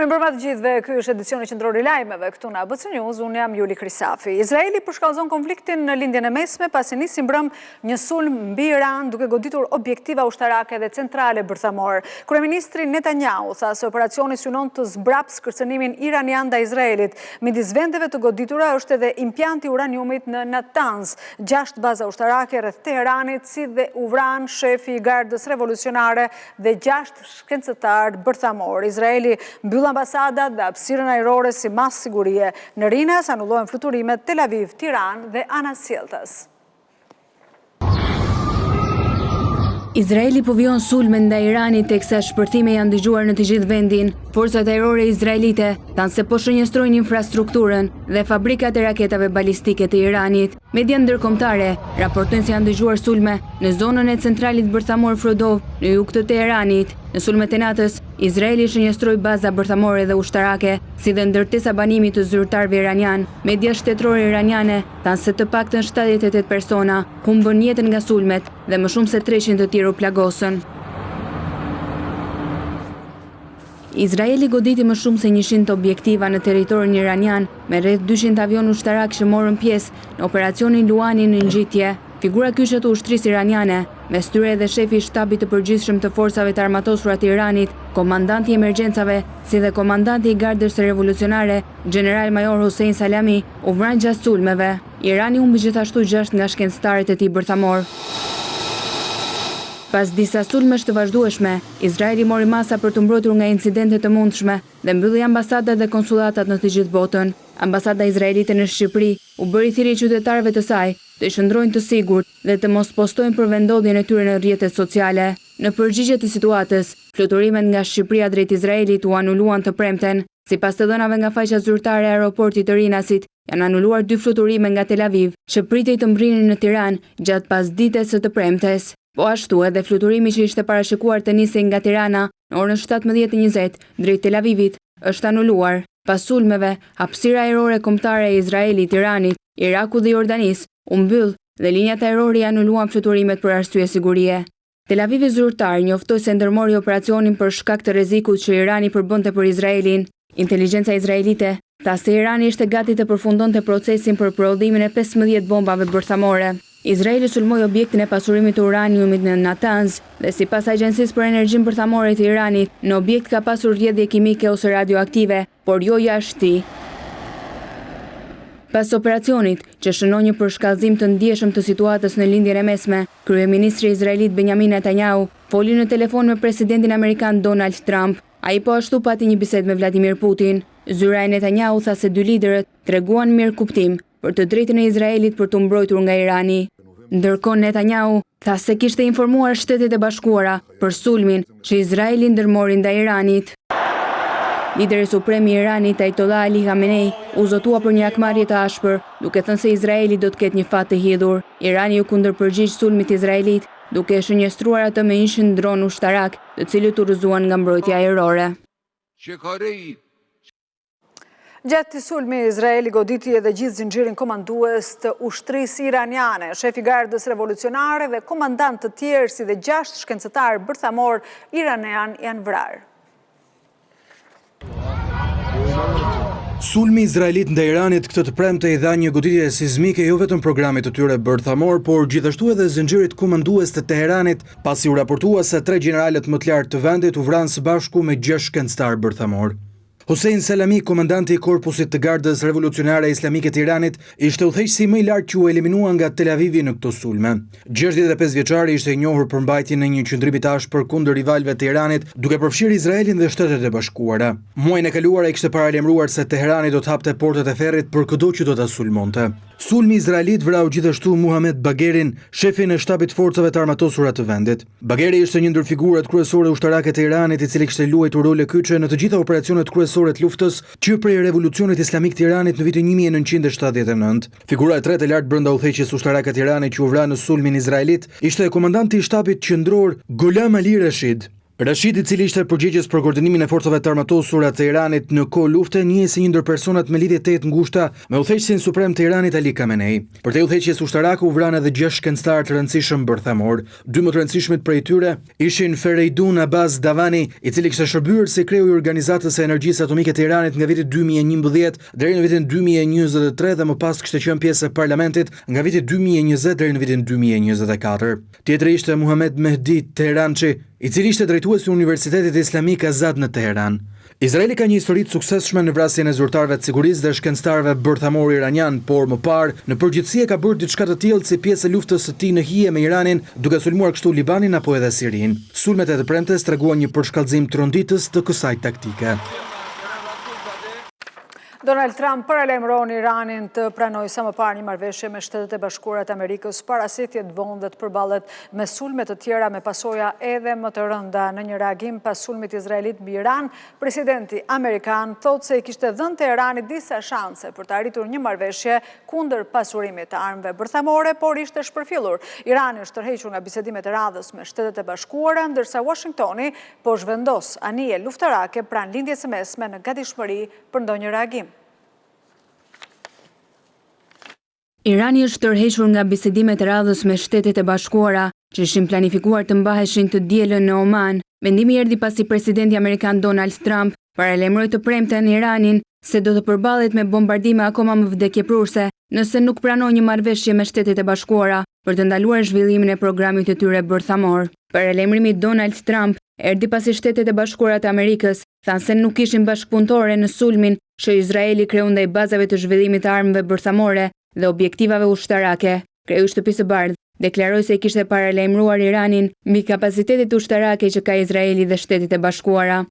Mirëmbrëma të gjithëve, ky është edicioni qendror i lajmeve këtu në ABC News, unë jam Juli Krisafi. Izraeli përshkallëzon konfliktin në Lindjen e Mesme pasi nisi mbrëmë një sulm mbi Iran duke goditur objektiva ushtarake dhe centrale bërthamore. Kryeministri Netanyahu tha se operacioni synon të zbrapsë kërcënimin iranian ndaj Izraelit. Midis vendeve të goditura është edhe impianti i uraniumit në Natanz, gjashtë baza ushtarake rreth Teheranit si dhe u vranë shefi i Gardës Revolucionare dhe gjashtë shkencëtarë bërthamorë. Izraeli mbyll ambasadat dhe hapësirën ajrore si masë sigurie. Në Rinas anullohen fluturimet Tel Aviv, Tiranë dhe anasjelltas. Izraeli po vijon sulmet ndaj Iranit teksa shpërthime janë dëgjuar në të gjithë vendin. Forcat ajrore izraelite thanë se po shënjestrojnë infrastrukturën dhe fabrikat e raketave balistike të Iranit. Mediat ndërkombëtare raportojnë se janë dëgjuar sulme në zonën e centralit bërthamor Frodov në jug të Teheranit. Në sulmet e natës, Izraeli shënjestroi baza bërthamore dhe ushtarake, si dhe ndërtesa banimi të zyrtarëve iranianë. Mediat shtetërore iraniane thanë se të paktën 78 persona humbën jetën nga sulmet dhe më shumë se 300 të tjerë u plagosën. Izraeli goditi më shumë se 100 objektiva në territorin iranian me rreth 200 avionë ushtarakë që morën pjesë në operacionin Luani në ngjitje. Figura kyçe të ushtrisë iraniane, mes tyre edhe shefi i Shtabit të Përgjithshëm të Forcave të Armatosura të Iranit, komandanti i emergjencave, si dhe komandanti i Gardës Revolucionare, gjeneral major Hossein Salami, u vranë gjatë sulmeve. Irani humbi gjithashtu gjashtë nga shkencëtarët e tij bërthamorë. Pas disa sulmesh të vazhdueshme, Izraeli mori masa për t'u mbrojtur nga incidente të mundshme dhe mbylli ambasadat dhe konsullatat në të gjithë botën. Ambasada izraelite në Shqipëri u bëri thirrje qytetarëve të saj të qëndrojnë të sigurt dhe të mos postojnë për vendndodhjen e tyre në rrjetet sociale. Në përgjigje të situatës, fluturimet nga Shqipëria drejt Izraelit u anuluan të premten. Sipas të dhënave nga faqja zyrtare e aeroportit të Rinasit, janë anuluar dy fluturime nga Tel Aviv, që pritej të mbrinin në Tiranë gjatë pasdites së të premtes. Po ashtu, edhe fluturimi që ishte parashikuar të nisej nga Tirana në orën 17:20 drejt Tel Avivit, është anuluar. Pas sulmeve, hapësira ajrore kombëtare e Izraelit, Iranit, Irakut dhe Jordanisë u mbyll dhe linjat ajrore i anuluan fluturimet për arsye sigurie. Tel Avivi zyrtar njoftoi se ndërmori operacionin për shkak të rrezikut që Irani përbënte për Izraelin. Inteligjenca izraelite tha se Irani ishte gati të përfundonte procesin për prodhimin e 15 bombave bërthamore. Izraeli sulmoi objektin e pasurimit të uraniumit në Natanz dhe sipas Agjencisë për Energjinë Bërthamore të Iranit, në objekt ka pasur rrjedhje kimike ose radioaktive, por jo jashtë tij. Pas operacionit, që shënon një përshkallëzim të ndjeshëm të situatës në Lindjen e Mesme, kryeministri izraelit Benjamin Netanyahu foli në telefon me presidentin amerikan Donald Trump. Ai po ashtu pati një bisedë me Vladimir Putin. Zyra e Netanyahu tha se dy liderët treguan mirëkuptim për të drejtën e Izraelit për t'u mbrojtur nga Irani. Ndërkohë Netanyahu tha se kishte informuar Shtetet e Bashkuara për sulmin që Izraeli ndërmori ndaj Iranit. Lideri suprem i Iranit, Ayatollah Ali Khamenei, u zotua për një hakmarrje të ashpër, duke thënë se Izraeli do të ketë një fat të hidhur. Irani iu kundërpërgjigj sulmit izraelit, duke e shënjestruar atë me 100 dronë ushtarakë, të cilët u rrëzuan nga mbrojtja ajrore. Gjatë këtij sulmi, Izraeli goditi edhe gjithë zinxhirin komandues të ushtrisë iraniane, shefi i gardës revolucionare dhe komandantë të tjerë si dhe gjashtë shkencëtarë bërthamorë iranianë janë vrarë. Sulmi izraelit ndaj Iranit këtë të premte i dha një goditje sizmike jo vetëm programit të tyre bërthamor, por gjithashtu edhe zinxhirit komandues të Teheranit, pasi u raportua se tre gjeneralët më të lartë të vendit u vranë së bashku me gjashtë shkencëtarë bërthamorë. Hossein Salami, komandanti i Korpusit të Gardës Revolucionare Islamike të Iranit, ishte udhëheqësi më i lartë që u eliminua nga Tel Avivi në këto sulme. 65 vjeçari ishte i njohur për mbajtjen e një qëndrimi të ashpër kundër rivalëve të Iranit, duke përfshirë Izraelin dhe Shtetet e Bashkuara. Muajin e kaluar ai kishte paralajmëruar se Teherani do të hapte portat e ferrit për këdo që do ta sulmonte. Sulmi izraelit vrau gjithashtu Muhamed Bagherin, shefin e shtabit të forcave të armatosura të vendit. Bagheri ishte një ndër figurat kryesore ushtarake të Iranit, i cili kishte luajtur role kyçe në të gjitha operacionet kryesore të luftës që prej Revolucionit Islamik të Iranit në vitin 1979. Figura e tretë e lartë brenda udhëheqjes ushtarake të Iranit që u vra në sulmin izraelit ishte komandanti i shtabit qendror Gholam Ali Rashid. Rashidi, i cili ishte përgjegjës për koordinimin e forcave të armatosura të Iranit në kohë lufte, njihej si një ndër personat me lidhje tejet të ngushta me udhëheqësin suprem të Iranit Ali Khamenei. Përtej udhëheqjes ushtarake u vranë edhe gjashtë shkencëtarë të rëndësishëm bërthamorë. Dy më të rëndësishmit prej tyre ishin Fereydun Abbas Davani, i cili kishte shërbyer si kreu i Organizatës së Energjisë Atomike të Iranit nga viti 2011 deri në vitin 2023 dhe më pas kishte qenë pjesë e parlamentit nga viti 2020 deri në vitin 2024. Tjetri ishte Muhamed Mehdi Teheranchi, i cili ishte drejtues i Universitetit Islamik Azad në Teheran. Izraeli ka një histori të suksesshme në vrasjen e zyrtarëve të sigurisë dhe shkencëtarëve bërthamorë iranianë, por më parë, në përgjithësi e ka bërë diçka të tillë si pjesë e luftës së tij në hije me Iranin, duke sulmuar kështu Libanin apo edhe Sirinë. Sulmet e të premtes treguan një përshkallëzim tronditës të kësaj taktike. Donald Trump paralajmëron Iranin të pranojë sa më parë një marrëveshje me Shtetet e Bashkuara të Amerikës para se të jetë vonë dhe të përballet me sulme të tjera me pasoja edhe më të rënda. Në një reagim pas sulmit izraelit mbi Iran, presidenti amerikan thotë se i kishte dhënë Teheranit disa shanse për të arritur një marrëveshje kundër pasurimit të armëve bërthamore, por ishte shpërfillur. Irani është tërhequr nga bisedimet e radhës me Shtetet e Bashkuara, ndërsa Washingtoni po zhvendos anije luftarake pranë Lindjes së Mesme në gatishmëri për ndonjë reagim. Irani është tërhequr nga bisedimet e radhës me Shtetet e Bashkuara, që ishin planifikuar të mbaheshin të dielën në Oman. Vendimi erdhi pasi presidenti amerikan Donald Trump paralajmëroi të premten Iranin se do të përballet me bombardime akoma më vdekjeprurëse nëse nuk pranon një marrëveshje me Shtetet e Bashkuara për të ndaluar zhvillimin e programit të tyre bërthamor. Paralajmërimi i Donald Trump erdhi pasi Shtetet e Bashkuara të Amerikës thanë se nuk ishin bashkëpunëtore në sulmin që Izraeli kreu ndaj bazave të zhvillimit të armëve bërthamore dhe objektivave ushtarake. Kreu i Shtëpisë së Bardhë deklaroi se e kishte paralajmëruar Iranin mbi kapacitetet ushtarake që ka Izraeli dhe Shtetet e Bashkuara.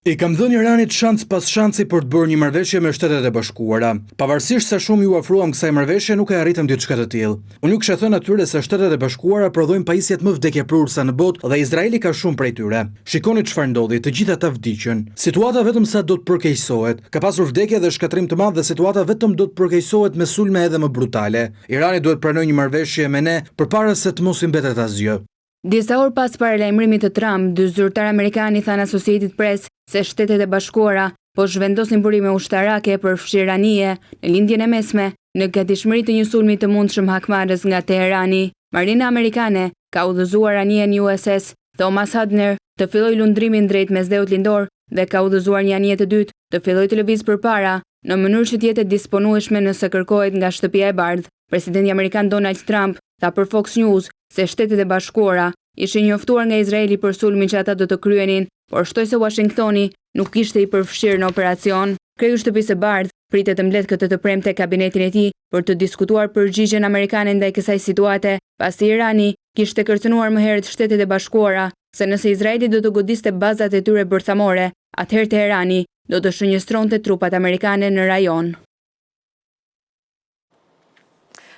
I kam dhënë Iranit shans pas shansi për të bërë një marrëveshje me Shtetet e Bashkuara. Pavarësisht sa shumë iu afruam kësaj marrëveshje, nuk e arritëm diçka të tillë. Unë ju kisha thënë atyre se Shtetet e Bashkuara prodhojnë pajisjet më vdekjeprurëse në botë dhe Izraeli ka shumë prej tyre. Shikoni çfarë ndodhi, të gjithë ata vdiqën. Situata vetëm sa do të përkeqësohet. Ka pasur vdekje dhe shkatërrim të madh dhe situata vetëm do të përkeqësohet me sulme edhe më brutale. Irani duhet të pranojë një marrëveshje me ne përpara se të mos i mbetet asgjë. Disa orë pas paralajmërimit të Trump, dy zyrtarë amerikanë i thanë Associated Press se Shtetet e Bashkuara po zhvendosin burime ushtarake, përfshirë anije, në Lindjen e Mesme, në gatishmëri të një sulmi të mundshëm hakmarrës nga Teherani. Marina amerikane ka udhëzuar anijen USS Thomas Hudner të fillojë lundrimin drejt Mesdheut Lindor dhe ka udhëzuar një anije të dytë të fillojë të lëvizë përpara, në mënyrë që të jetë e disponueshme nëse kërkohet nga Shtëpia e Bardhë. Presidenti amerikan Donald Trump tha për Fox News se Shtetet e Bashkuara ishin njoftuar nga Izraeli për sulmin që ata do të kryenin, por shtoi se Uashingtoni nuk ishte i përfshirë në operacion. Kreu i Shtëpisë së Bardhë pritet të mbledhë këtë të premte kabinetin e tij për të diskutuar përgjigjen amerikane ndaj kësaj situate, pasi Irani kishte kërcënuar më herët Shtetet e Bashkuara se nëse Izraeli do të godiste bazat e tyre bërthamore, atëherë Teherani do të shënjestronte trupat amerikane në rajon.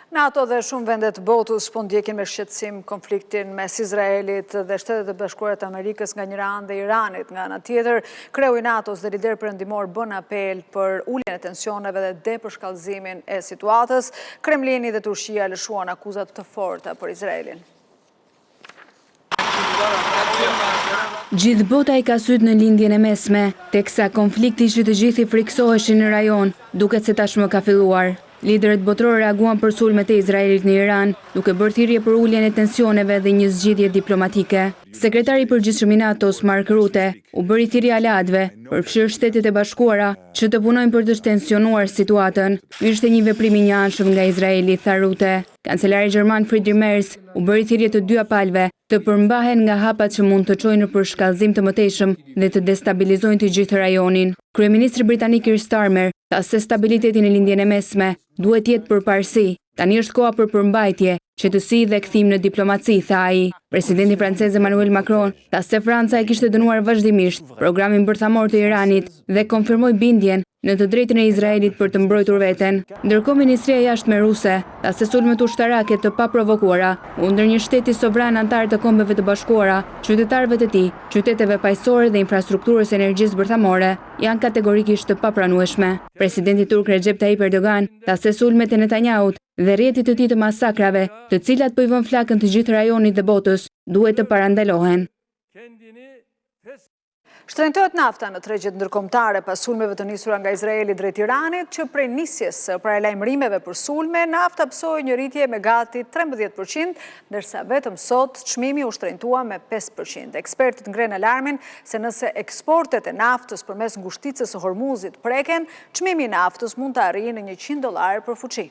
NATO dhe shumë vende të botës po ndjekin me shqetësim konfliktin mes Izraelit dhe Shteteve të Bashkuara të Amerikës nga njëra anë dhe Iranit nga ana tjetër. Kreu i NATO-s dhe liderë perëndimorë bënë apel për uljen e tensioneve dhe depërshkallëzimin e situatës. Kremlini dhe Turqia lëshuan akuza të forta për Izraelin. Gjithë bota i ka sytë në Lindjen e Mesme, teksa konflikti që të gjithë i frikësoheshin në rajon, duket se tashmë ka filluar. Liderët botërorë reaguan për sulmet e Izraelit në Iran, duke bërë thirrje për uljen e tensioneve dhe një zgjidhje diplomatike. Sekretari i Përgjithshëm i NATO-s, Mark Rutte, u bëri thirrje aleatëve, përfshirë Shtetet e Bashkuara, që të punojnë për të shtensionuar situatën. Ky ishte një veprim i njëanshëm nga Izraeli, tha Rutte. Kancelari gjerman Friedrich Merz u bëri thirrje të dyja palëve të përmbahen nga hapat që mund të çojnë në përshkallëzim të mëtejshëm dhe të destabilizojnë të gjithë rajonin. Kryeministri britanik Keir Starmer tha se stabiliteti në Lindjen e Mesme duhet të jetë përparësi. Tani është koha për përmbajtje, qetësi dhe kthim në diplomaci, tha ai. Presidenti francez Emmanuel Macron tha se Franca e kishte dënuar vazhdimisht programin bërthamor të Iranit dhe konfirmoi bindjen në të drejtën e Izraelit për të mbrojtur veten. Ndërkohë Ministria e Jashtme ruse tha se sulmet ushtarake të paprovokuara kundër një shteti sovran anëtar të Kombeve të Bashkuara, qytetarëve të tij, qyteteve paqësore dhe infrastrukturës së energjisë bërthamore janë kategorikisht të papranueshme. Presidenti turk Rexhep Tayyip Erdogan tha se sulmet e Netanyahut dhe rrjetit të tij të masakrave, të cilat po i vënë flakën të gjithë rajonit dhe botës, duhet të parandalohen. Shtrenjtohet nafta në tregjet ndërkombëtare pas sulmeve të nisura nga Izraeli drejt Iranit, që prej nisjes së paralajmërimeve për sulme, nafta pësoi një rritje me gati 13%, ndërsa vetëm sot çmimi u shtrenjtua me 5%. Ekspertët ngrenë alarmin se nëse eksportet e naftës përmes ngushticës së Hormuzit preken, çmimi i naftës mund të arrijë në 100 dollarë për fuçi.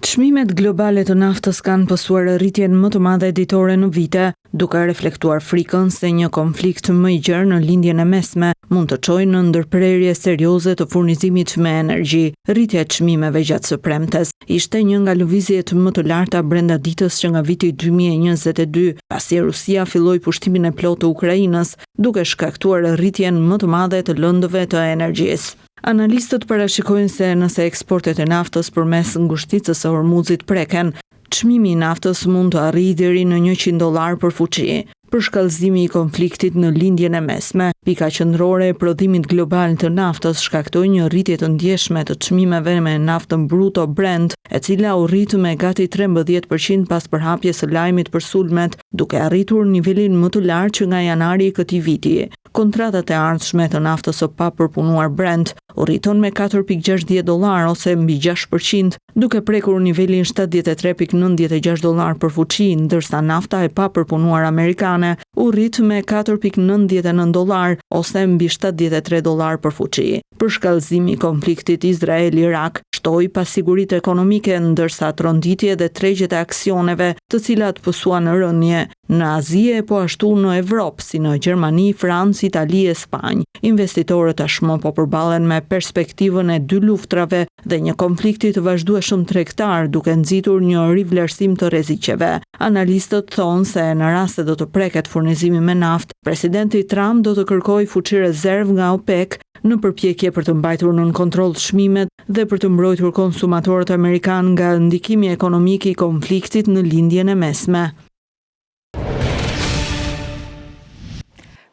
Çmimet globale të naftës kanë pësuar rritjen më të madhe ditore në vite, duke reflektuar frikën se një konflikt më i gjerë në Lindjen e Mesme mund të çojë në ndërprerje serioze të furnizimit me energji. Rritja e çmimeve gjatë së premtes ishte një nga lëvizjet më të larta brenda ditës që nga viti 2022, pasi Rusia filloi pushtimin e plotë të Ukrainës, duke shkaktuar rritjen më të madhe të lëndëve të energjisë. Analistët parashikojnë se nëse eksportet e naftës përmes ngushticës së Hormuzit preken, çmimi i naftës mund të arrijë deri në 100 dollarë për fuçi. Përshkallëzimi i konfliktit në Lindjen e Mesme, pika qendrore e prodhimit global të naftës, shkaktoi një rritje të ndjeshme të çmimeve me naftën bruto Brent, e cila u rrit me gati 13% pas përhapjes së lajmit për sulmet, duke arritur nivelin më të lartë që nga janari i këtij viti. Kontratat e ardhshme të naftës së papërpunuar Brent u rritën me 4.60 dollarë ose mbi 6%, duke prekur nivelin 73.96 dollarë për fuçi, ndërsa nafta e papërpunuar amerikane u rrit me 4.99 dollarë ose mbi 73 dollarë për fuçi. Përshkallëzimi i konfliktit Izrael-Irak shtoi pasiguritë ekonomike, ndërsa tronditi edhe tregjet e aksioneve, të cilat pësuan rënie në Azi e po ashtu në Evropë, si në Gjermani, Francë, Itali e Spanjë. Investitorët tashmë po përballen me perspektivën e dy luftrave dhe një konflikti të vazhdueshëm tregtar, duke nxitur një rivlerësim të rreziqeve. Analistët thonë se në rast se do të preket furnizimi me naftë, presidenti Trump do të kërkojë fuçi rezervë nga OPEC në përpjekje për të mbajtur nën kontroll çmimet dhe për të mbrojtur konsumatorët amerikanë nga ndikimi ekonomik i konfliktit në Lindjen e Mesme.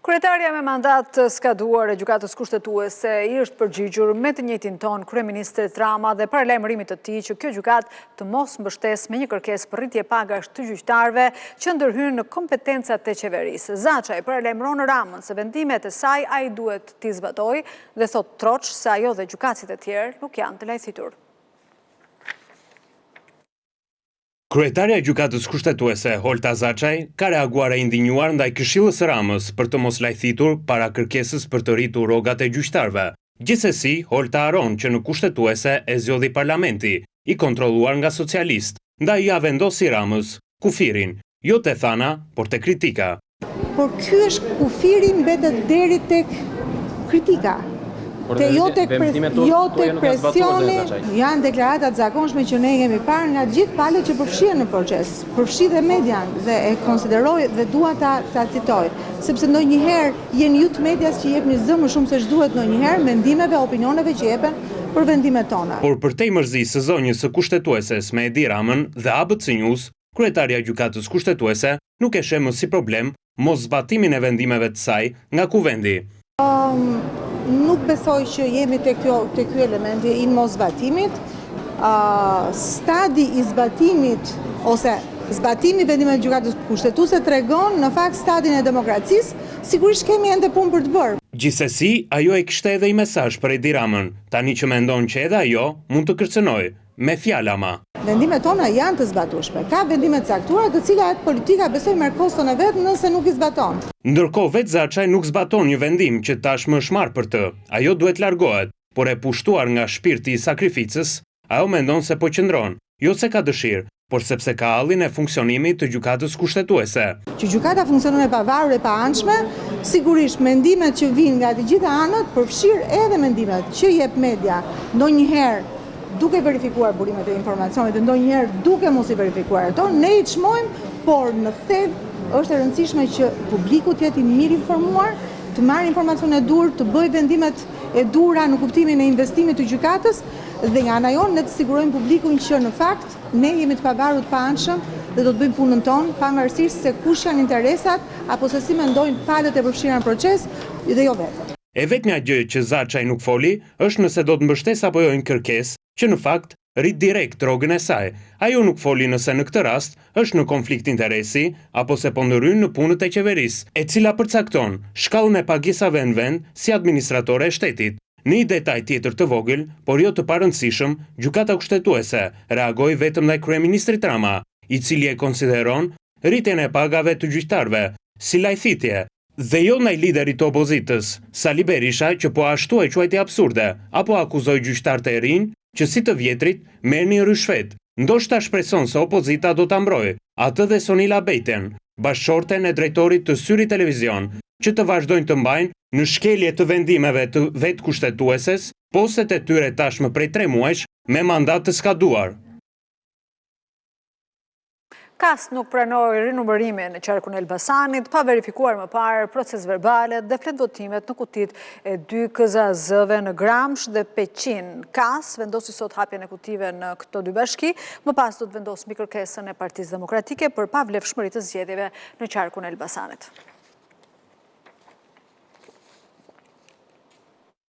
Kryetarja me mandat të skaduar e Gjykatës Kushtetuese i është përgjigjur me të njëjtin ton kryeministrit Rama dhe paralajmërimit të tij që kjo gjykatë të mos mbështesë me një kërkesë për rritje pagash të gjyqtarëve që ndërhyn në kompetencat e qeverisë. Zaçaj paralajmëron Ramën se vendimet e saj ai duhet t'i zbatojë dhe thotë troç se ajo dhe gjykatësit e tjerë nuk janë të lajthitur. Kryetarja e Gjykatës Kushtetuese, Holta Zaçaj, ka reaguar e indinjuar ndaj këshillës së Ramës për të mos lajthitur para kërkesës për të rritur rrogat e gjyqtarëve. Gjithsesi, Holta harron që në Kushtetuese e zgjodhi Parlamenti, i kontrolluar nga socialistë, ndaj ia vendosi Ramës kufirin, jo te thana, por te kritika. Por ky është kufiri mbetet deri tek kritika. Te jo tek jo tek presioni, janë deklarata të zakonshme që ne kemi parë nga gjithë palët që përfshihen në proces, përfshi dhe median dhe e konsideroj dhe dua ta ta citoj, sepse ndonjëherë jeni ju të medias që jepni zë më shumë se ç'duhet ndonjëherë mendimeve, opinioneve që jepen për vendimet tona. Por përtej mërzisë së zonjës së Kushtetueses me Edi Ramën dhe ABC News, kryetarja e Gjykatës Kushtetuese nuk e sheh më si problem moszbatimin e vendimeve të saj nga Kuvendi. Nuk besoj që jemi te kjo te ky element i moszbatimit. Stadi i zbatimit ose zbatimi i vendimeve të Gjykatës Kushtetuese tregon në fakt stadin e demokracisë, sigurisht kemi ende punë për të bërë. Gjithsesi, ajo e kishte edhe një mesazh për Edi Ramën, tani që mendon që edhe ajo mund të kërcënojë. Me fjalë ama. Vendimet tona janë të zbatueshme. Ka vendime të caktuara të cilat politika besoj merr koston e vet nëse nuk i zbaton. Ndërkohë vetë Zaçaj nuk zbaton një vendim që tashmë është marrë për të. Ajo duhet largohet, por e pushtuar nga shpirti i sakrificës, ajo mendon se po qëndron, jo se ka dëshirë, por sepse ka hallin e funksionimit të Gjykatës Kushtetuese. Që gjykata funksionon e pavarur e paanshme, sigurisht mendimet që vijnë nga të gjitha anët, përfshirë edhe mendimet që jep media, ndonjëherë duke verifikuar burimet e informacionit dhe ndonjëherë duke mos i verifikuar ato, ne i çmojmë, por në thelb është e rëndësishme që publiku të jetë i mirinformuar, të marrë informacionin e duhur, të bëjë vendimet e duhura në kuptimin e investimit të gjykatës dhe nga ana jonë ne të sigurojmë publikun që në fakt Ne jemi të pavarur të paanshëm dhe do të bëjmë punën tonë, pavarësisht se kush janë interesat apo se si mendojnë palët e përfshira në proces dhe jo vetëm. E vetmja gjë që Zaçaj nuk foli është nëse do të mbështesë apo jo një kërkesë që në fakt. Rrit direkt rrogën e saj. Ajo nuk foli nëse në këtë rast është në konflikt interesi apo se po ndërhyn në punët e qeverisë, e cila përcakton shkallën e pagesave në vend si administratore e shtetit. Në një detaj tjetër të vogël, por jo të parëndësishëm, Gjykata Kushtetuese reagoi vetëm ndaj kryeministrit Rama, i cili e konsideron rritjen e pagave të gjyqtarëve si lajthitje, Dhe jo ndaj liderit të opozitës, Sali Berisha që po ashtu e quajti absurde, apo akuzoi gjyqtarët e rinj që si të vjetrit merrnin ryshfet. Ndoshta shpreson se opozita do ta mbrojë, atë dhe Sonila Bejten, bashkëshorten e drejtorit të Syri Televizion, që të vazhdojnë të mbajnë në shkelje të vendimeve të vetë Kushtetueses, postet e tyre tashmë prej tre muajsh me mandat të skaduar. KAS nuk pranoi rinumërimin në qarkun e Elbasanit, pa verifikuar më parë procesverbalet dhe fletëvotimet në kutitë e dy KZAZ-ve në Gramsh dhe Peqin. KAS vendosi sot hapjen e kutive në këto dy bashki, më pas do të vendosë mbi kërkesën e Partisë Demokratike për pavlefshmëri të zgjedhjeve në qarkun e Elbasanit.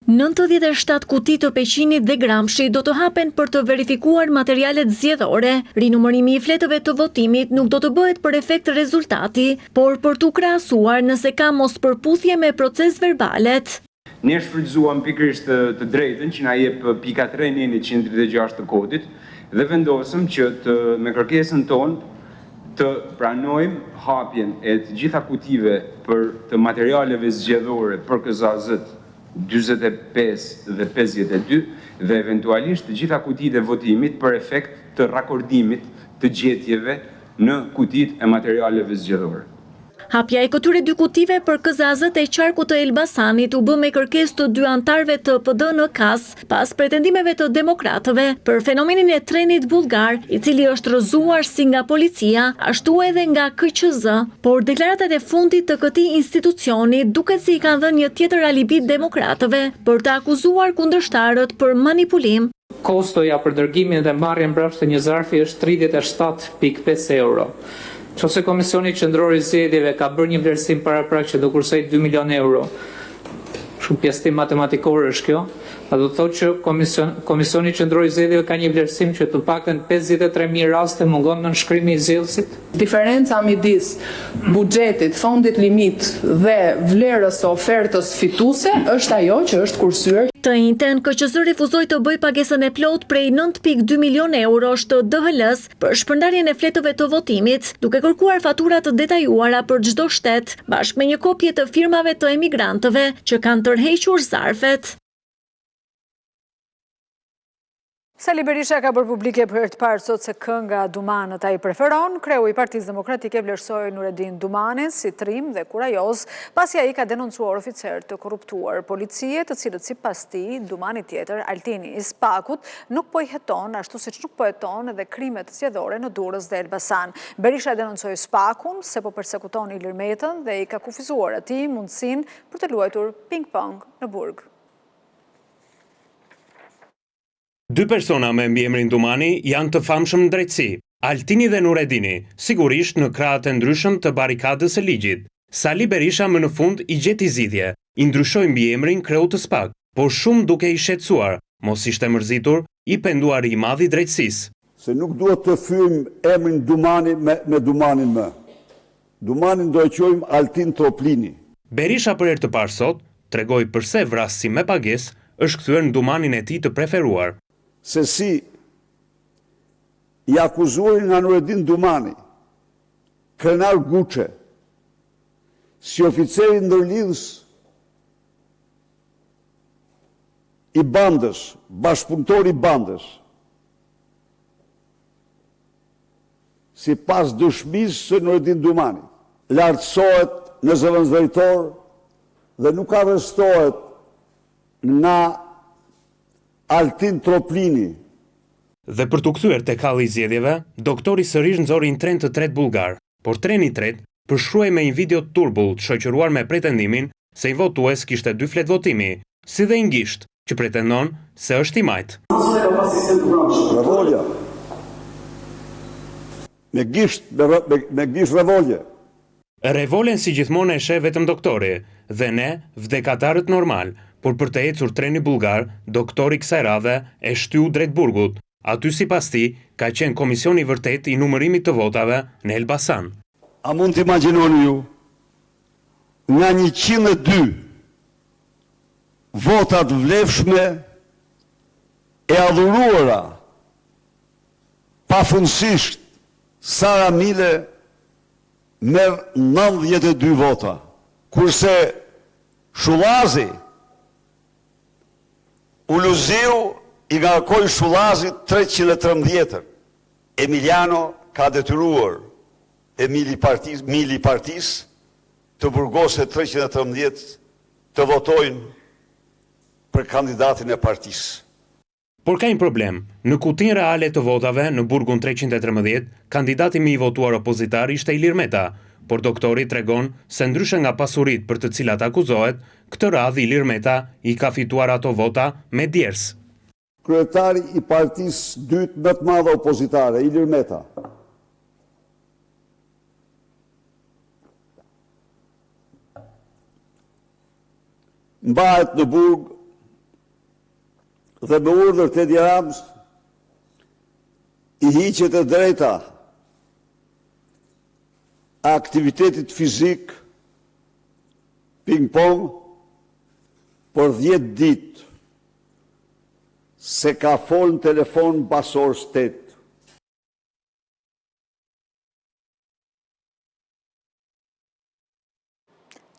97 kuti të Peqinit dhe Gramshit do të hapen për të verifikuar materialet zgjedhore. Rinumërimi i fletëve të votimit nuk do të bëhet për efekt rezultati, por për t'u krahasuar nëse ka mospërputhje me procesverbalet. Ne shfrytëzuam pikërisht të drejtën që na jep pika 3 nenit 136 të kodit dhe vendosëm që të me kërkesën tonë të pranojmë hapjen e të gjitha kutive për të materialeve zgjedhore për KZAZ-të 45 dhe 52 dhe eventualisht të gjitha kutitë e votimit për efekt të rakordimit të gjetjeve në kutitë e materialeve zgjedhore. Hapja e këtyre dy kutive për KZAZ-të e qarkut të Elbasanit u bë me kërkesë të dy anëtarëve të PD në KAS, pas pretendimeve të demokratëve për fenomenin e trenit bullgar, i cili është rrëzuar si nga policia, ashtu edhe nga KQZ. Por deklaratat e fundit të këtij institucioni duket se i kanë dhënë një tjetër alibi demokratëve për të akuzuar kundërshtarët për manipulim. Kostoja për dërgimin dhe marrjen mbrapsht të një zarfi është 37.5 euro. Nëse Komisioni Qendror i Zgjedhjeve ka bërë një vlerësim paraprak që do kursejë 2 milionë euro, shumë pjesëtim matematikor është kjo, a do të thotë që Komision, Komisioni Qendror i Zgjedhjeve ka një vlerësim që të paktën 53.000 raste mungon nënshkrimi i zgjedhësit? Diferenca midis buxhetit, fondit limit dhe vlerës së ofertës fituese është ajo që është kursyer. Të enjten, KQZ refuzoi të bëjë pagesën e plotë prej 9.2 milionë eurosh të DHL-së për shpërndarjen e fletëve të votimit, duke kërkuar fatura të detajuara për çdo shtet, bashkë me një kopje të firmave të emigrantëve që kanë tërhequr zarfet. Sali Berisha ka bërë publike për herë të parë sot se kë nga Dumanët ai preferon. Kreu i Partisë Demokratike vlerësoi Nuredin Dumanin si trim dhe kurajoz, pasi ai ka denoncuar oficerë të korruptuar policie, të cilët sipas tij, Dumani tjetër, Altini i SPAK-ut, nuk po i heton, ashtu siç nuk po heton edhe krimet zgjedhore në Durrës dhe Elbasan. Berisha denoncoi SPAK-un se po persekuton Ilir Metën dhe i ka kufizuar atij mundësinë për të luajtur ping-pong në burg. Dy persona me mbiemrin Dumani janë të famshëm në drejtësi, Altini dhe Nuredini, sigurisht në krahët e ndryshëm të barrikadës së ligjit. Sali Berisha më në fund i gjeti zgjidhje, i ndryshoi mbiemrin kreut të SPAK, por shumë dukej i shqetësuar, mos ishte mërzitur, i penduari i madh i drejtësisë. Se nuk duhet të fyejmë emrin Dumani me, me Dumanin më. Dumanin do e quajmë Altin Troplini. Berisha për herë të parë sot tregoi përse vrasësi me pagesë është kthyer në Dumanin e tij të preferuar. Se si i akuzuari nga Nuredin Dumani, Krenar Guçe, si oficeri ndërlidhës i bandës, bashkëpunëtor i bandës, Sipas dëshmisë së Nuredin Dumanit, lartësohet në zëvendësdrejtor dhe nuk arrestohet nga Altin Troplini. Dhe për t'u kthyer tek halli i zgjedhjeve, doktori sërish nxori një tren të tretë bullgar. Por treni i tretë përshkruhej me një video të turbullt shoqëruar me pretendimin se një votues kishte dy fletë votimi, si dhe një gisht, që pretendon se është i majtë. Revolja. Me gisht, me, me, me gisht revolje. Revolen si gjithmonë e sheh vetëm doktori, dhe ne, vdekatarët normalë, por për të ecur treni bullgar, doktori kësaj radhe e shtyu drejt burgut. Aty sipas tij, ka qenë komisioni i vërtetë i numërimit të votave në Elbasan. A mund të imagjinoni ju, nga 102 vota të vlefshme e adhuruara pafundësisht Sara Mile merr 92 vota, kurse Shullazi Uluziu i ngarkoi Shullazit 313-ën. Emiliano ka detyruar Emili partisë, Mili i partisë të burgosë 313 të votojnë për kandidatin e partisë. Por ka një problem, në kutinë reale të votave, në burgun 313, kandidati më i votuar opozitar ishte Ilir Meta, por doktori tregon se ndryshe nga pasuritë për të cilat akuzohet, këtë radhë Ilir Meta i ka fituar ato vota me djersë. Kryetari i partisë dytë më të madhe opozitare, Ilir Meta, mbahet në burg dhe me urdhër të Edi Ramës i hiqet e drejta aktivitetit fizik ping-pong për 10 ditë se ka folë në telefon pas orës 8.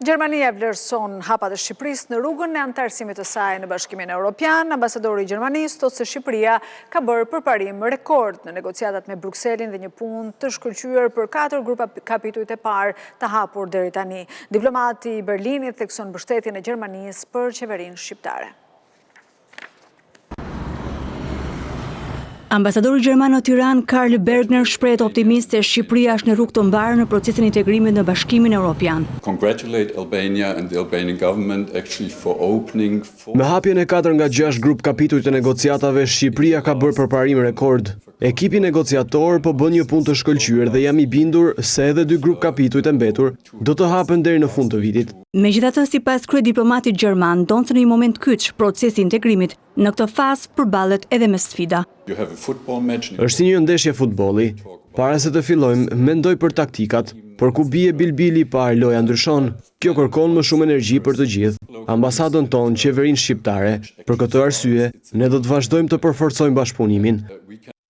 Gjermania vlerëson hapat e Shqipërisë në rrugën e anëtarësimit të saj në Bashkimin Europian. Ambasadori i Gjermanisë thotë se Shqipëria ka bërë përparim rekord në negociatat me Brukselin dhe një punë të shkëlqyer për 4 grup kapitujt e parë të hapur deri tani. Diplomati i Berlinit thekson mbështetjen e Gjermanisë për qeverinë shqiptare. Ambasadori gjerman në Tiranë, Karl Bergner, shprehet optimist se Shqipëria është në rrugë të mbarë në procesin e integrimit në Bashkimin Evropian. Congratulate Albania and the Albanian government actually for opening Me hapjen e 4 nga 6 grup kapituj të negociatave, Shqipëria ka bërë përparim rekord. Ekipi negociator po bën një punë të shkëlqyer dhe jam i bindur se edhe dy grup kapitujt e mbetur do të hapen deri në fund të vitit. Megjithatë, sipas kryediplomatit gjerman, ndonëse në një moment kyç procesi i integrimit, në këtë fazë përballet edhe me sfida. You have a football match. Është si një ndeshje futbolli. Para se të fillojmë, mendoj për taktikat, por ku bie bilbili i parë loja ndryshon. Kjo kërkon më shumë energji për të gjithë. Ambasadën tonë, qeverinë shqiptare. Për këtë arsye, ne do të vazhdojmë të përforcojmë bashkëpunimin.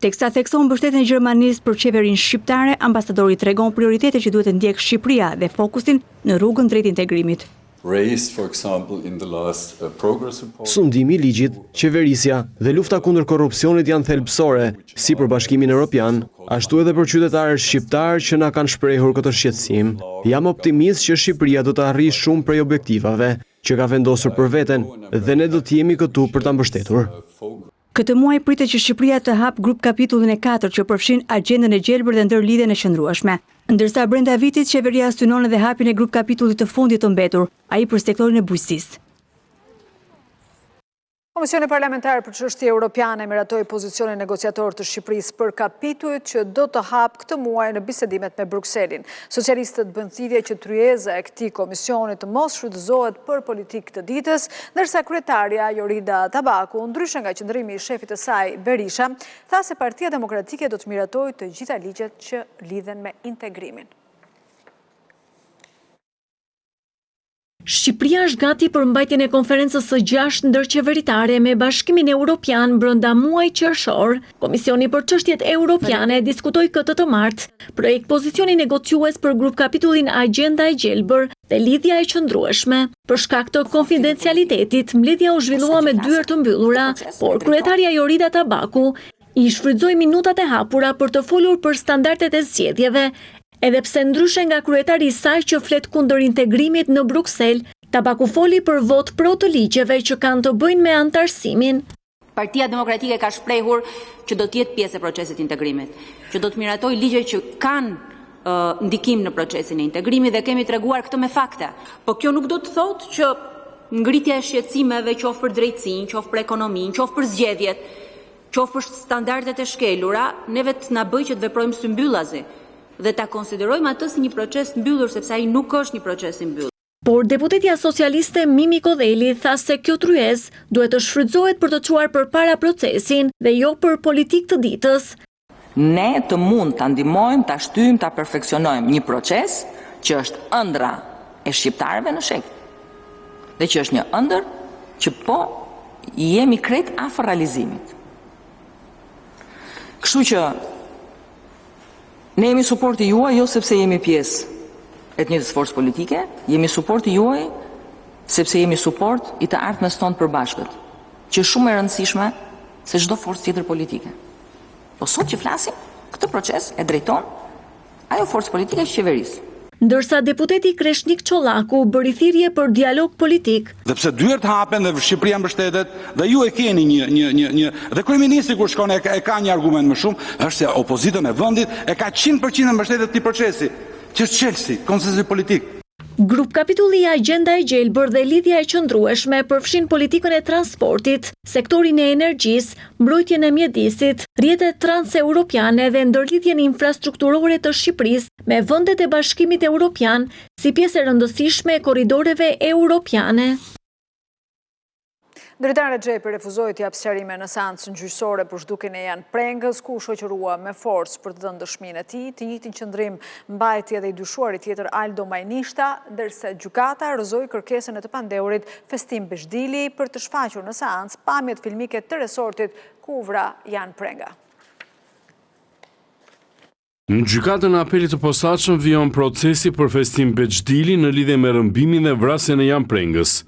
Teksa thekson mbështetjen e Gjermanisë për qeverinë shqiptare, ambasadori tregon prioritetet që duhet të ndjekë Shqipëria dhe fokusin në rrugën drejt integrimit. Raised, for example, in the last uh, progress report. Sundimi i ligjit, qeverisja dhe lufta kundër korrupsionit janë thelbësore, si për Bashkimin Evropian, ashtu edhe për qytetarët shqiptar që na kanë shprehur këtë shqetësim. Jam optimist që Shqipëria do të arrijë shumë prej objektivave që ka vendosur për veten dhe ne do të jemi këtu për ta mbështetur. Këtë muaj pritet që Shqipëria të hap grup kapitullin e 4 që përfshin agjendën e gjelbër dhe ndërlidhjen e qëndrueshme. Ndërsa brenda vitit qeveria synon edhe hapjen e grup kapitullit të fundit të mbetur, ai për sektorin e bujqësisë. Komisioni Parlamentar për Çështje Europiane miratoi pozicionin negociator të Shqipërisë për kapitujt që do të hap këtë muaj në bisedimet me Brukselin. Socialistët bënë thirrje që tryeza e këtij komisioni të mos shfrytëzohet për politikë të ditës, ndërsa kryetarja Jorida Tabaku, ndryshe nga qëndrimi i shefit të saj Berisha, tha se Partia Demokratike do të miratojë të gjitha ligjet që lidhen me integrimin. Shqipëria është gati për mbajtjen e konferencës së 6 ndërqeveritare me Bashkimin Evropian brenda muajit qershor. Komisioni për Çështjet Europiane diskutoi këtë të martë projekt pozicioni negociues për grup kapitullin Agjenda e Gjelbër dhe lidhja e qëndrueshme. Për shkak të konfidencialitetit, mbledhja u zhvillua me dyer të mbyllura, por kryetarja Jorida Tabaku i shfrytëzoi minutat e hapura për të folur për standardet e zgjedhjeve, edhe pse ndryshe nga kryetari i saj që flet kundër integrimit në Bruksel, Tabaku foli për vot pro të ligjeve që kanë të bëjnë me anëtarësimin. Partia Demokratike ka shprehur që do të jetë pjesë e procesit të integrimit, që do të miratojë ligje që kanë ndikim në procesin e integrimit dhe kemi treguar këtë me fakte. Po kjo nuk do të thotë që ngritja e shqetësimeve qoftë për drejtësinë, qoftë për ekonominë, qoftë për zgjedhjet, qoftë për standardet e shkelura, neve të na bëjë që të veprojmë symbyllazi dhe ta konsiderojmë atë si një proces të mbyllur sepse ai nuk është një proces i mbyllur. Por deputetja socialiste Mimi Kodheli tha se kjo tryezë duhet të shfrytëzohet për të çuar përpara procesin dhe jo për politikë të ditës. Ne të mund ta ndihmojmë, ta shtyjmë, ta perfeksionojmë një proces që është ëndrra e shqiptarëve në shekuj. Dhe që është një ëndërr që po jemi krejt afër realizimit. Kështu që Ne jemi suporti juaj jo sepse jemi pjesë e të njëjtës forcë politike, jemi suporti juaj sepse jemi suport i të ardhmes tonë të përbashkët, që është shumë më e rëndësishme se çdo forcë tjetër politike. Po sot që flasim, këtë proces e drejton ajo forcë politike që qeveris. Ndërsa deputeti Kreshnik Çollaku bëri thirrje për dialog politik. Dhe pse dyert hapen dhe Shqipëria mbështetet dhe ju e keni një një një një dhe kryeministri kur shkon e, e ka një argument më shumë, është se opozitën e vendit e ka 100% në mbështetje të këtij procesi, që është çelësi, konsensusi politik. Grupkapitulli i Agjenda e Gjelbër dhe Lidhja e Qëndrueshme përfshin politikën e transportit, sektorin e energjisë, mbrojtjen e mjedisit, rrjetet transeuropiane dhe ndërlidhjen infrastrukturore të Shqipërisë me vendet e Bashkimit Europian si pjesë e rëndësishme e korridoreve europiane. Dritan Rexhepi refuzoi të japë sqarime në seancën gjyqësore për zhdukjen e Jan Prengës, ku u shoqërua me forcë për të dhënë dëshminë e tij. Të njëjtin qëndrim mbajti edhe i dyshuari tjetër Aldo Majnishta, ndërsa gjykata rrëzoi kërkesën e të pandehurit Festim Bezhdili për të shfaqur në seancë pamjet filmike të resortit ku u vra Jan Prenga. Në Gjykatën e Apelit të Posaçëm vijon procesi për Festim Bexhdilin në lidhje me rrëmbimin dhe vrasjen e Jan Prengës.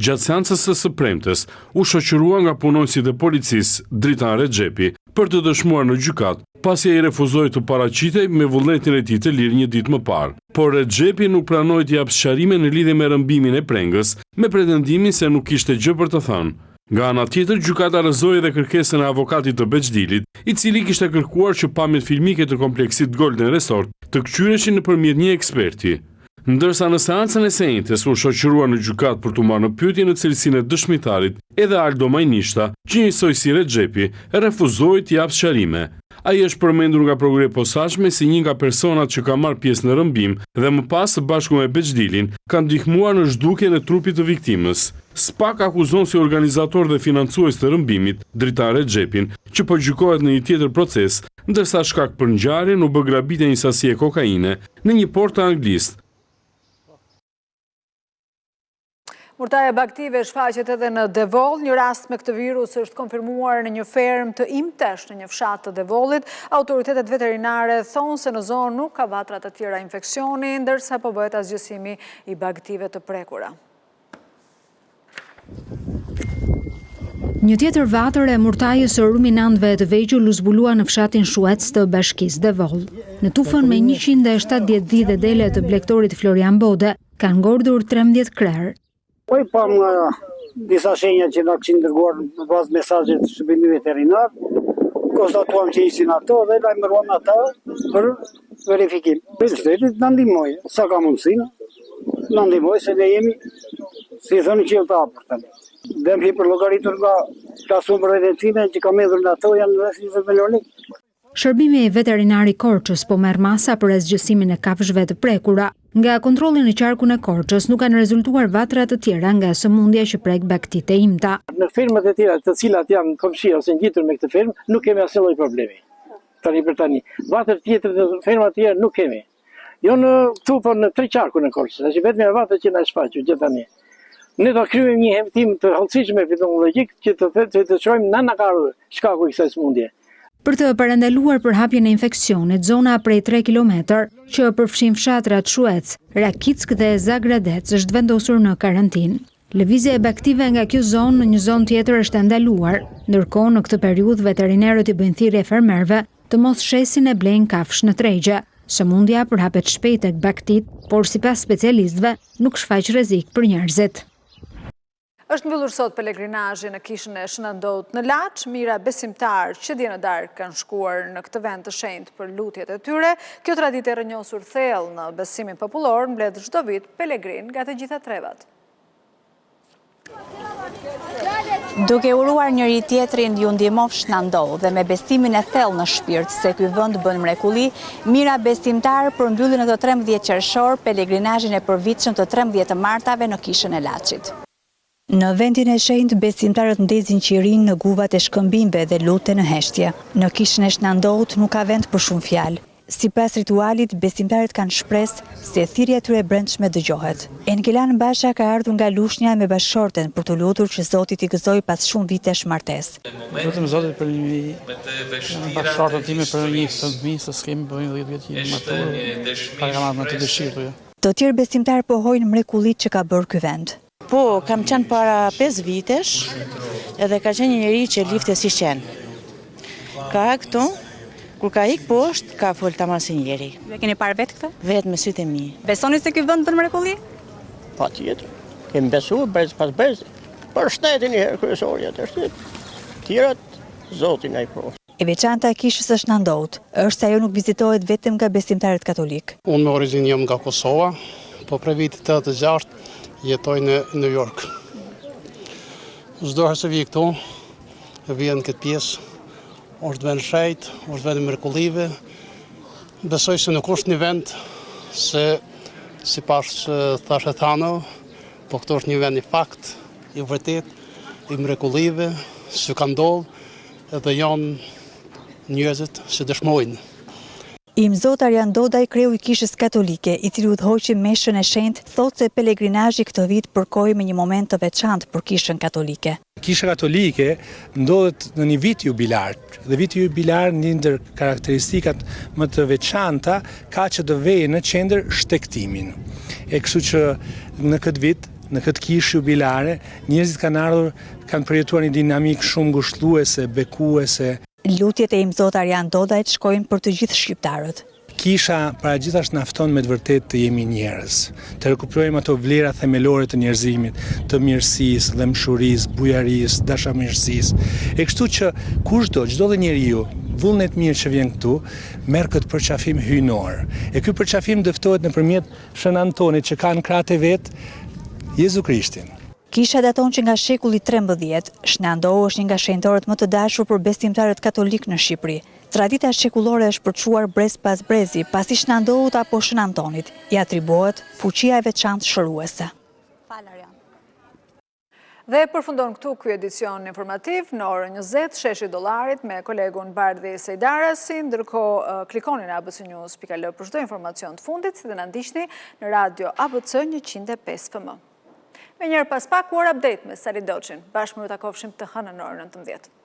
Gjatë seancës së së premtes, u shoqërua nga punonjësit e policisë, Dritan Rexhepi, për të dëshmuar në gjykatë, pasi ai refuzoi të paraqitej me vullnetin e tij të lirë një ditë më parë. Por Rexhepi nuk pranoi të japë sqarime në lidhje me rrëmbimin e Prengës, me pretendimin se nuk kishte gjë për të thënë. Nga ana tjetër, gjykata rrëzoi edhe kërkesën e avokatit të Bexhdilit, i cili kishte kërkuar që pamjet filmike të kompleksit Golden Resort të këqyreshin nëpërmjet një eksperti. Ndërsa në seancën e së enjtes u shoqërua në gjykatë për t'u marrë në pyetje në cilësinë e dëshmitarit edhe Aldo Majnishta, që njësoj si Rexhepi, refuzoi të japë sqarime. Ai është përmendur nga Prokuroria e Posaçme si një nga personat që ka marrë pjesë në rrëmbim dhe më pas së bashku me Bexhdilin ka ndihmuar në zhdukjen e trupit të viktimës. SPAK akuzon si organizator dhe financues të rrëmbimit, Dritan Rexhepin, që po gjykohet në një tjetër proces, ndërsa shkak për ngjarjen u bë grabitja e një sasie kokaine në një port të Anglisë. Murtaja e bagëtive shfaqet edhe në Devoll. Një rast me këtë virus është konfirmuar në një fermë të imtesh në një fshat të Devollit. Autoritetet veterinare thonë se në zonë nuk ka vatra të tjera infeksioni, ndërsa po bëhet asgjësimi i bagëtive të prekura. Një tjetër vatër e murtajës së ruminantëve të vegjël u zbulua në fshatin Shuec të bashkisë Devoll. Në tufën me 170 dhi dhe dele të blegtorit Florian Bode, kanë ngordhur 13 krerë. Po i pamë nga disa shenja që na kishin dërguar në bazë mesazhet të shërbimit veterinar, konstatuam që ishin ato dhe lajmëruam ata për verifikim. Shtetit na ndihmojë, sa ka mundësinë, na ndihmojë se ne jemi, si thonë, qiell të hapur tani. Dëmi i përllogaritur nga plasur për veten time që kam hedhur në ato janë rreth 20 milionë lekë. Shërbimi veterinar i Korçës po merr masa për asgjësimin e kafshëve të prekura. Nga kontrolli në qarkun e Korçës nuk kanë rezultuar vatra të tjera nga sëmundja që prek bagëtitë e imta. Në fermat e tjera të cilat janë komshi ose ngjitur me këtë fermë, nuk kemi asnjë lloj problemi. Tani për tani. Vatër tjetër në ferma të tjera nuk kemi. Jo në këtu, por në tre qarkun e Korçës. Është vetëm e vatër që na është shfaqur gjer tani. Ne do kryejmë një hetim të hollësishëm epidemiologjik që të të, të shohim nga na ka ardhur shkaku i kësaj sëmundje. Për të parandaluar përhapjen e infeksionit, zona prej 3 kilometër, që përfshin fshatrat Shuec, Rakick dhe Zagradec, është vendosur në karantinë. Lëvizja e bagëtive nga kjo zonë në një zonë tjetër është e ndaluar. Ndërkohë, në këtë periudhë veterinerët i bëjnë thirrje fermerëve të mos shesin e blejnë kafshë në tregje. Sëmundja përhapet shpejt tek bagëtitë, por sipas specialistëve, nuk shfaq rrezik për njerëzit. Është mbyllur sot pelegrinazhi në kishën e Shën Ndout në Laç, mijëra besimtarë që dje në darkë kanë shkuar në këtë vend të shenjtë për lutjet e tyre. Kjo traditë e rrënjosur thellë në besimin popullor mbledh çdo vit pelegrinë nga të gjitha trevat. Duke uruar njëri-tjetrin ju ndihmoftë Shna Ndou dhe me besimin e thellë në shpirt se ky vend bën mrekulli, mijëra besimtarë përmbyllin në këtë 13 qershor pelegrinazhin e përvitshëm të 13 të martave në Kishën e Laçit. Në vendin e shenjtë, besimtarët ndezin qirinj në guvat e shkëmbinjve dhe luten në heshtje. Në Kishën e Shna Ndout nuk ka vend për shumë fjalë. Sipas ritualit, besimtarët kanë shpresë se thirrja e tyre e brendshme dëgjohet. Enkelan Basha ka ardhur nga Lushnja me bashkëshorten për t'u lutur që Zoti t'i gëzojë pas shumë vitesh martesë. Lutem Zotit për një bashkëshorten time për një fëmijë, se s'kemi bëjmë 10 vjet që jemi martuar, pa kam atë dëshirë. Të tjerë besimtarë pohojnë mrekullitë që ka bërë ky vend. Po, kam qenë para 5 vitesh, edhe ka qenë një njeri që lifte si qen. Ka ardh këtu, kur ka ik poshtë, ka fol tamam si njeri. Ju e keni parë vetë këtë? Vetë me sytë e mi. Besoni se ky vend bën mrekulli? Patjetër. Kemi besuar brez pas brezi. Për shtetin një herë kryesorja të shtetit. Tjerat, Zoti na i po. E veçanta e Kishës së Shna Ndout është se ajo nuk vizitohet vetëm nga besimtarët katolikë. Unë me origjinë jam nga Kosova, po prej vitit 86 jetoj në New York. Çdo herë që vij këtu, vij në këtë pjesë, është vend shenjt, është vend i mrekullive. Besoj se nuk është një vend se sipas thashethanëve, po këtu është një vend i fakt, i vërtet, i mrekullive, që ka ndodhë, Edhe janë njerëzit që dëshmojnë. Imzot Arjan Dodaj, kreu i Kishës Katolike, i cili udhëhoqi meshën e shenjtë, thotë se pelegrinazhi këtë vit përkoi me një moment të veçantë për Kishën Katolike. Kisha Katolike ndodhet në një vit jubilar dhe viti jubilar një ndër karakteristikat më të veçanta ka që të vejë në qendër shtegtimin. E kështu që në këtë vit, në këtë kishë jubilare, njerëzit kanë ardhur Kanë përjetuar një dinamikë shumë ngushëlluese, bekuese. Lutjet e Imzot Arjan Dodajt shkojnë për të gjithë shqiptarët. Kisha para gjithash na fton me të vërtetë të jemi njerëz, të rekuperojmë ato vlera themelore të njerëzimit, të mirësisë, dhembshurisë, bujarisë, dashamirësisë. E kështu që kushdo, çdo lloj njeriu, vullnetmirë që vjen këtu, merr këtë përqafim hyjnor. E ky përqafim dëftohet nëpërmjet Shën Antonit që ka në krahët e vet Jezu Krishtin. Kisha daton që nga shekulli 13. Shna Ndou është një nga shenjtorët më të dashur për besimtarët katolikë në Shqipëri. Tradita shekullore është përçuar brez pas brezi, pasi Shna Ndout apo Shën Antonit i atribuohet fuqia e veçantë shëruese. Dhe përfundon këtu ky edicion informativ në orën 20, sheshi i dollarit me kolegun Bardhi Sejdarasi, ndërkohë klikoni në abcnews.al për çdo informacion të fundit, si dhe na ndiqni në radio ABC 105 FM. Menjëherë pas pak, War Update me Sali Doçin. Bashkë mirë u takofshim të hënën në orën 19.